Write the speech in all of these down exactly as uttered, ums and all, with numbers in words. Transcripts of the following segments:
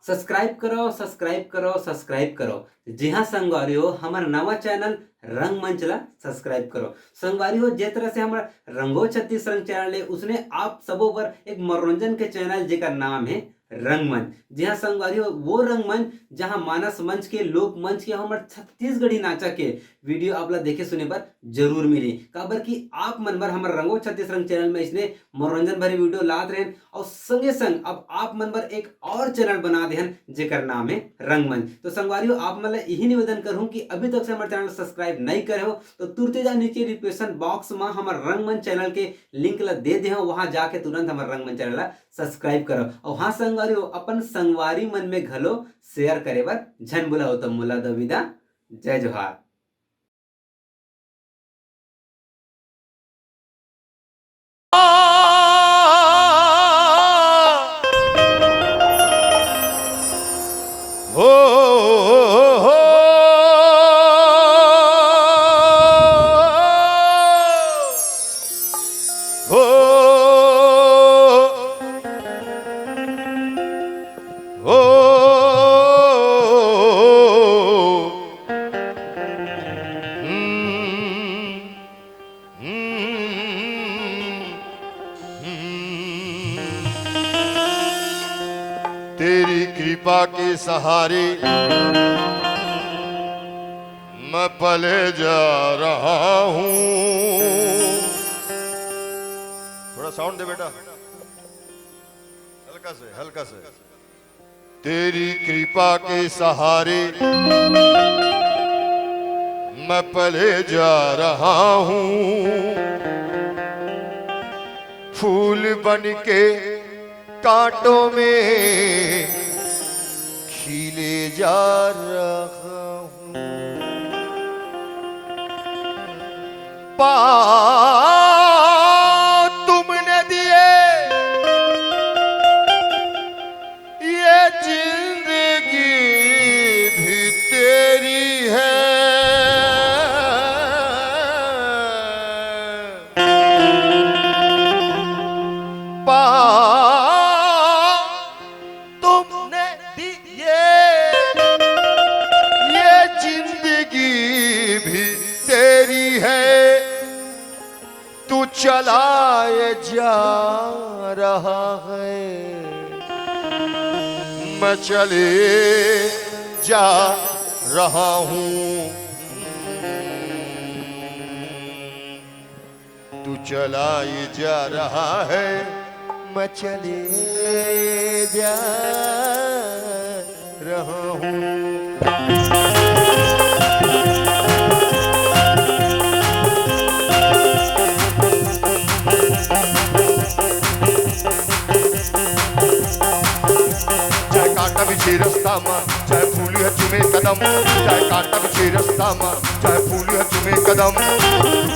Subscribe करो, subscribe करो, subscribe करो। जी हाँ संगवारी हो, हमर नवा चैनल रंगमंच ला सब्सक्राइब करो। संगवारी हो, जे तरह से हमर रंगो छत्तीस रंग चैनल है, उसने आप सबो बर एक मनोरंजन के चैनल जेकर नाम है रंगमंच। जी हाँ संगवारी हो, वो रंगमंच जहाँ मानस मंच के, लोक मंच के, हमर छत्तीसगढ़ी नाचा के वीडियो आप ला देखे सुने बर जरूर मिली। काबर कि आप मन बर हमर रंगो छत्तीस रंग चैनल में इसने मनोरंजन भरे वीडियो लात रहेन, और संगे संग अब आप मन बर एक और चैनल बना दे हन, जेकर नाम है रंगमंच। तो संगवारी हो, आप मन ला यही निवेदन करहूँ कि अभी तक से हमर चैनल सब्सक्राइब नहीं करे हो, तो तुरते जा नीचे डिस्क्रिप्शन बॉक्स में हमर रंगमंच चैनल के लिंक ला दे दे हूँ, वहां जाके तुरंत हमर रंगमंच चैनल ला सब्सक्राइब करो। और हाँ संगवारी हो, अपन संगवारी मन में घलो शेयर करे बर झन भुलाओ। तो मोला दो विदा, जय जोहार। तेरी कृपा के सहारे मैं पले जा रहा हूँ। थोड़ा साउंड दे बेटा, हल्का से, हल्का से। तेरी कृपा के सहारे मैं पले जा रहा हूँ। फूल बन के कांटों में खिले जा रहा हूँ। पाँव तुमने दिए, ये जिंदगी भी तेरी है। पाँव तुमने दिए, ये जिंदगी भी तेरी है। तू चलाए जा रहा है, मैं चले जा रहा हूँ। तू चलाए जा रहा है, मैं चले जा रहा हूँ। चाहे कांटा बिछे रस्ता मा, चाहे फूल ह चुमे कदम, चाहे कांटा बिछे रस्ता मा, चाहे फूल ह चुमे कदम,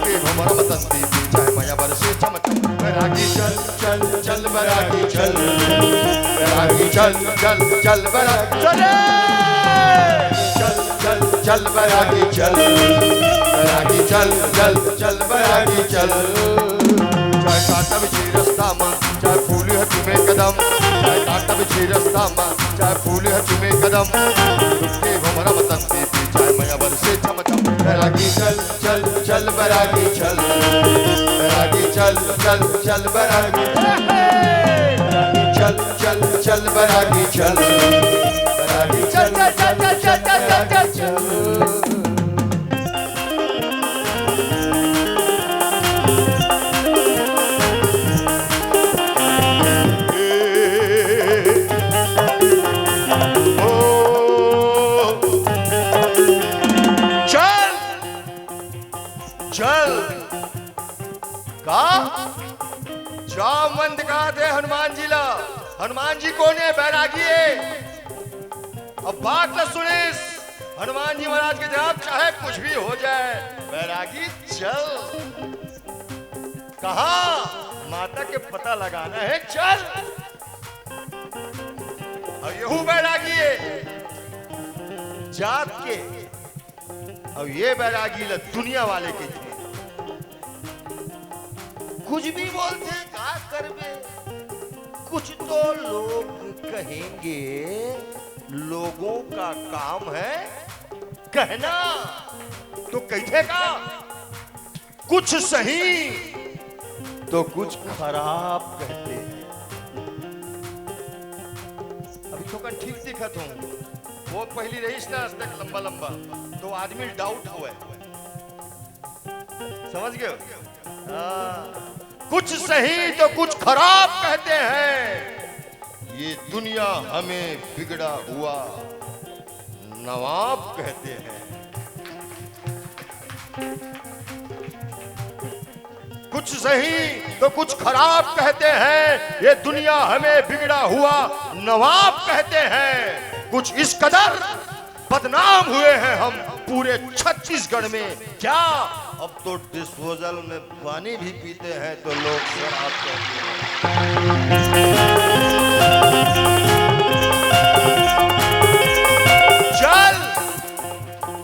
के भमरा मतंती, चाहे मया बरसे चम चम। बैरागी चल, चल, चल, बैरागी चल, बैरागी चल, चल, चल, बैरागी चल। चल, चल, चल, बैरागी चल, बैरागी चल, चल, चल, बैरागी चल। चाहे कांटा बिछे रस्ता मा, चाहे फूल ह चुमे कदम, चाहे कांटा बिछे रस्ता मा, चाहे फूल ह चुमे कदम, के भमरा मतंती, चाहे मया बरसे चम चम। बैरागी चल, चल, चल, बैरागी चल, बैरागी चल, चल, चल, बैरागी चल, चल, चल, बैरागी चल, बैरागी चल, चल, चल, चल, बैरागी चल। चल, चल। का? जा मंद कहा थे हनुमान जी ला। हनुमान जी कोन हे? बैरागी हे। अब बात ला सुनिस, हनुमान जी महाराज के जवाब, चाहे कुछ भी हो जाए, बैरागी चल। कहा? माता के पता लगाना है, चल। अब यहू बैरागी हे जात के। अब ये बैरागी ल दुनिया वाले कहिथे। कुछ भी बोलथे, का करबे? कुछ तो लोग कहेंगे, लोगों का काम है कहना। तो कहिथे का, कुछ सही तो कुछ खराब कहते हैं। अभी थोकन ठीक दिखत हूँ, वो पहली रहिस ना आज तक लंबा लंबा, तो आदमी डाउट हुआ है। समझ गए? हाँ। कुछ सही तो कुछ खराब कहते हैं, ये दुनिया हमें बिगड़ा हुआ नवाब कहते हैं। कुछ सही तो कुछ खराब कहते हैं, ये दुनिया हमें बिगड़ा हुआ नवाब कहते हैं। कुछ इस कदर बदनाम हुए हैं हम पूरे छत्तीसगढ़ में, क्या अब तो डिस्पोजल में पानी भी पीते हैं तो लोग शराब कहते हैं। चल,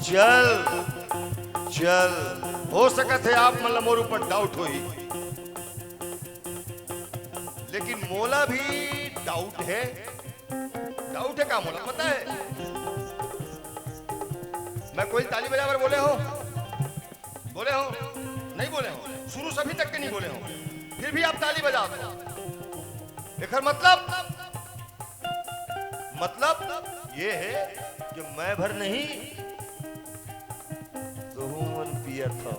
चल, चल, हो सकत हे आप मन ला मोर ऊपर डाउट होही, लेकिन मोला भी डाउट है। डाउट है का मोला पता है? मैं कोई ताली बजाबर बोले हो? बोले हो? नहीं बोले हो। शुरू से अभी तक के नहीं बोले हो, फिर भी आप ताली बजा दो। एकर मतलब, मतलब ये है कि मैं भर नहीं, तुहू मन पियत हो।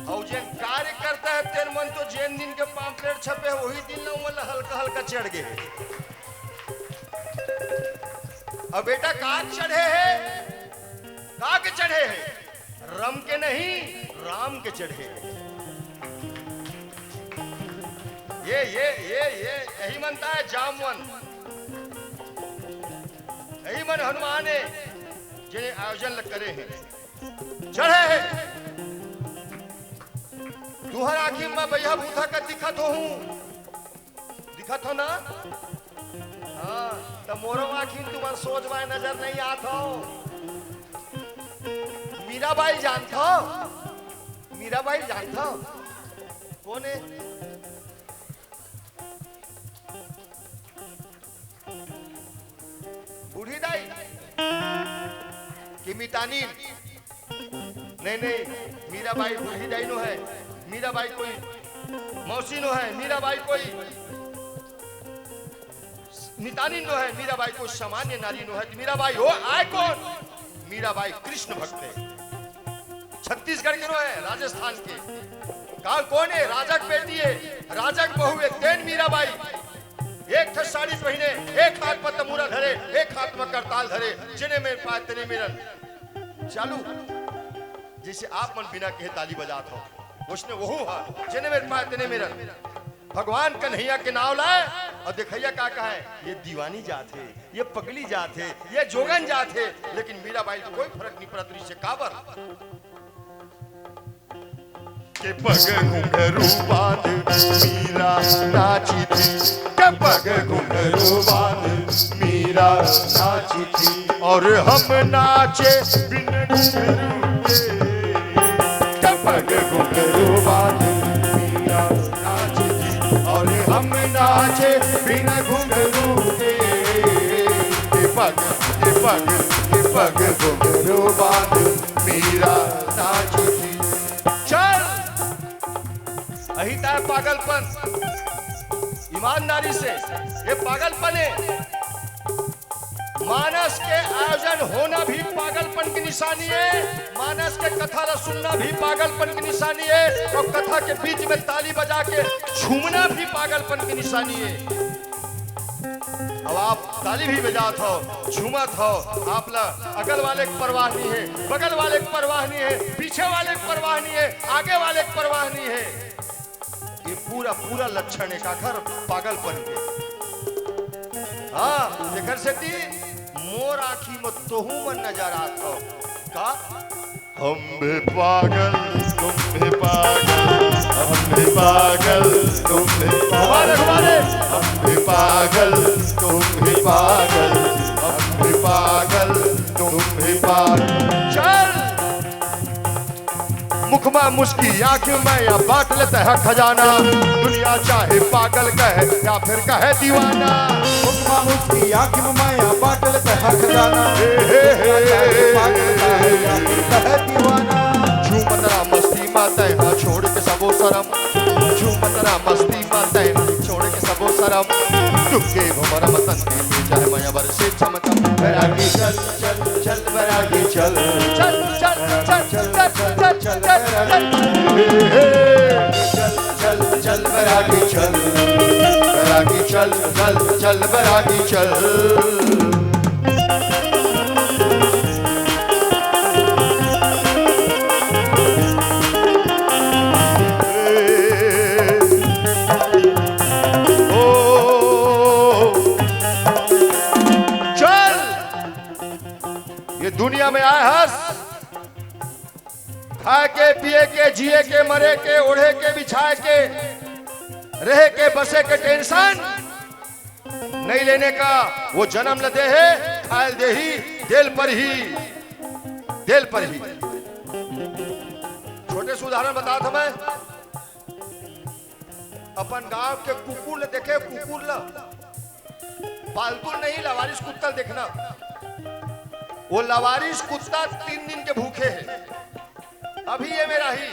अउ जेन कार्यकर्ता हे, तेन मन तो जेन दिन के पाम्पलेट छपे हे, वही दिन ला ओमन ला हल्का हल्का चढ़ गे हे। अब बेटा, का चढ़े हे? का के चढ़े हे? रम के नहीं, राम के चढ़े हे। ये, ये, ये, ये, यही मनता है जामवन, यही मन हनुमान हे, जेन आयोजन ल करे हे। चढ़े हे। तुहर आँखी म बइहा भूथा का दिखत होहूँ, दिखत हो ना? हाँ, त मोरो आँखी म तुमन सोच बाय नजर नहीं आत हो। मीराबाई जानत हो? मीराबाई जानत हो? कोन हे? बूढ़ी दाई कि मितानिन? नहीं, नहीं, मीराबाई बूढ़ी दाई नो है, मीराबाई कोई मौसी नो है, मीराबाई कोई मितानिन नो है, मीराबाई कोई सामान्य नारी नो है। तो मीराबाई हो आय कोन? मीराबाई कृष्ण भक्त हे। छत्तीसगढ़ के नो है, राजस्थान के। का कोन हे? राजा के बेटी हे, राजा के बहू हे, तेन मीराबाई। एक ठे साड़ी पहिने, एक हाथ म तमूरा धरे, एक हाथ म करताल धरे, जेने मेर पाय तेने मेरन। चालू। जइसे आप मन बिना कहे ताली बजात हो, वइसने वहू हा, जेने मेर पाय तेने मेरन। भगवान कन्हैया के नाव लाय अउ देखइया का कहय, ये दीवानी जात हे, ये पगली जात हे, ये जोगन जात हे, लेकिन मीराबाई ल कोई फरक नहीं पड़त रहिस हे। काबर? के पग घुंघरू बांध मीरा नाची थी, के पग घुंघरू बांध मीरा नाची थी, और हम नाचे बिन घुंघरू के। के पग घुंघरू बांध मीरा नाची थी, और हम नाचे बिन घुंघरू के। के पग, के पग, के पग घुंघरू बांध मीरा नाची थी। चल, अही ताय पागलपन। ईमानदारी से, ये पागलपन हे। मानस के आयोजन होना भी पागलपन की निशानी हे, मानस के कथा ला सुनना भी पागलपन की निशानी हे, अउ कथा के बीच में ताली बजा के झूमना भी पागलपन की निशानी हे। अब आप ताली भी बजात हो, झूमत हो, आप ला अगल वाले के परवाह नहीं हे, बगल वाले के परवाह नहीं हे, पीछे वाले के परवाह नहीं हे, आगे वाले के परवाह नहीं हे। ये पूरा, पूरा लक्षण हे काखर? पागलपन के। हाँ, जेकर सेती मोर आँखी म तोहू मन नजर आत हो। का? हम भी पागल, तुम भी पागल, हम भी पागल, तुम भी पागल, हम भी पागल, तुम भी पागल, हम भी पागल, तुम भी पागल। चल। मुखमा मुस्की आँख में या बाटल तह खजाना। दुनिया चाहे पागल कहे या फिर कहे दीवाना। मुखमा मुस्की आँख में या बाटल तह खजाना। हे, हे, हे, दुनिया चाहे पागल कहे या फिर कहे दीवाना। झूमत रहा मस्ती मा तैं हा छोड़ के सबो शरम। झूमत रहा मस्ती मा तैं हा छोड़ के सबो शरम। तुमके भमरा मतन के चाहे मया बरसे चमचम। बैरागी चल, चल, चल, बैरागी चल। चल, चल, चल, चल, चल, चल, चल, चल, चल, चल, चल, बैरागी चल, बैरागी चल, चल, चल, बैरागी चल। ओ, चल, ये दुनिया में आए हस, खाए के, पिए के, जिए के, मरे के, ओढ़े के, बिछाए के, रहे के, बसे के टेंशन नहीं लेने का। वो जन्म ल दे हे, खाए ल देही, देल पर ही, देल पर ही। छोटे से उदाहरण बतात हँव मैं। अपन गांव के कुकुर ल देखे, कुकुर ल, पालतू नहीं, लावारिस कुत्ता ल देखना। वो लावारिस कुत्ता तीन दिन के भूखे हे। अभी ये मेरा ही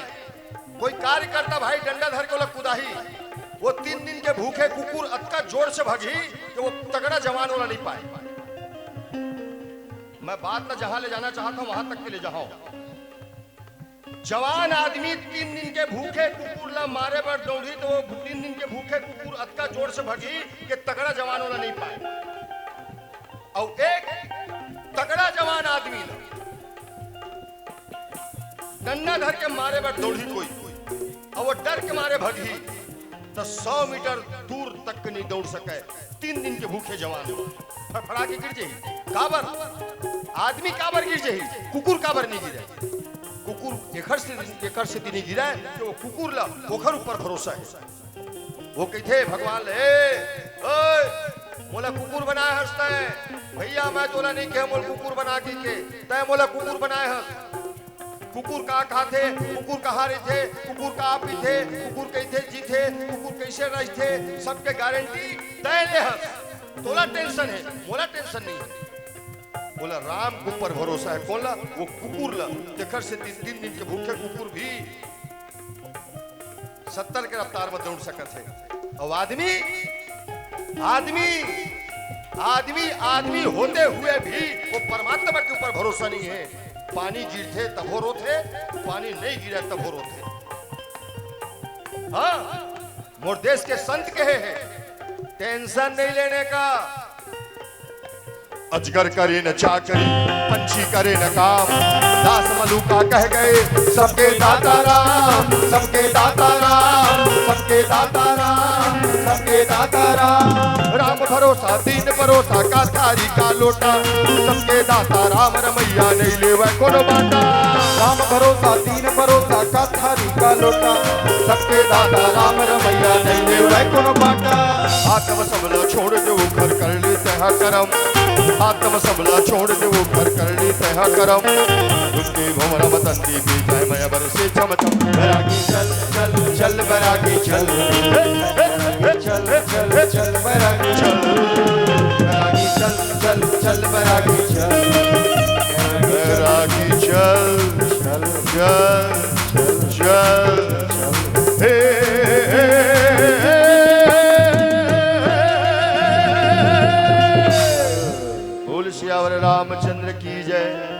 कोई कार्यकर्ता भाई डंडा धर के ओला कुदाही, वो तीन दिन के भूखे कुकुर अतका जोर से भगही कि वो तगड़ा जवान वाला नहीं पाए। मैं बात ला जहां ले जाना चाहता हूं, वहां तक के ले जाऊं। जवान आदमी तीन दिन के भूखे कुकुर ला मारे बर दौड़ी, तो वो तीन दिन के भूखे कुकुर अतका जोर से भगही कि तगड़ा जवान वाला नहीं पाए। अउ एक तगड़ा जवान आदमी ला डंडा धर के मारे बर दौड़ही कोई, अउ वो डर के मारे भगही, त सौ मीटर दूर तक के नहीं दौड़ सके। तीन दिन के भूखे जवान फड़फड़ा के गिर जाही। काबर? आदमी काबर गिर जाही, कुकुर काबर नहीं गिरे? कुकुर एखर से, एखर सेती नहीं गिरे कि वो कुकुर ला ओखर ऊपर भरोसा हे। वो कहिथे भगवान ले, "ए, ओए, मोला कुकुर बनाए हस तैं? भैया, मैं तोला नहीं कहे मोला कुकुर बना के, के तैं मोला कुकुर बनाए हस।" कुकुर का खाथे, कुकुर कहाँ रहिथे, कुकुर का पीथे, कुकुर कइसे जीथे, कुकुर कइसे रहिथे, सबके गारंटी तैं ले हस। तोला टेंशन हे, मोला टेंशन नहीं हे। बोला, राम के ऊपर भरोसा हे। कोन ला? वो कुकुर ला। तेखर सेती तीन दिन के भूखे कुकुर भी सत्तर के रफ्तार में दौड़ सकत हे। अउ आदमी, आदमी, आदमी, आदमी होते हुए भी वो परमात्मा के ऊपर भरोसा नहीं हे। पानी गिरथे तभो रोथे, पानी नहीं गिरे तभो रोथे। हाँ, मोर देश के संत कहे हे, टेंशन नहीं लेने का। अजगर करे न चाकरी, पंछी करे न काम। दास मलूका कह गए, सबके दाता राम, सबके दाता राम, सबके दाता राम, सबके दाता राम। राम भरोसा, दीन भरोसा, का थारी का लोटा। सबके दाता राम रमैया, नहीं लेवै कोनो बाटा। राम भरोसा, दीन भरोसा, का थारी का लोटा। सबके दाता राम रमैया, नहीं लेवै कोनो बाटा। आत्म सबला छोड़ दे, ओखर कर ले तैं हा करम। आत्म सबला छोड़ दे, ओखर कर ले तैं हा करम। उसके भंवरा मतन दीपे जाय, मया बरसे चमचम। बैरागी चल, चल, चल, बैरागी चल। हे, हे, हे, चल, चल, चल, बैरागी चल। बैरागी चल, चल, चल, बैरागी चल। बैरागी चल, चल, चल, चल, चल। हे, हे, हे, हे, हे। बोल सियावर रामचंद्र की जय।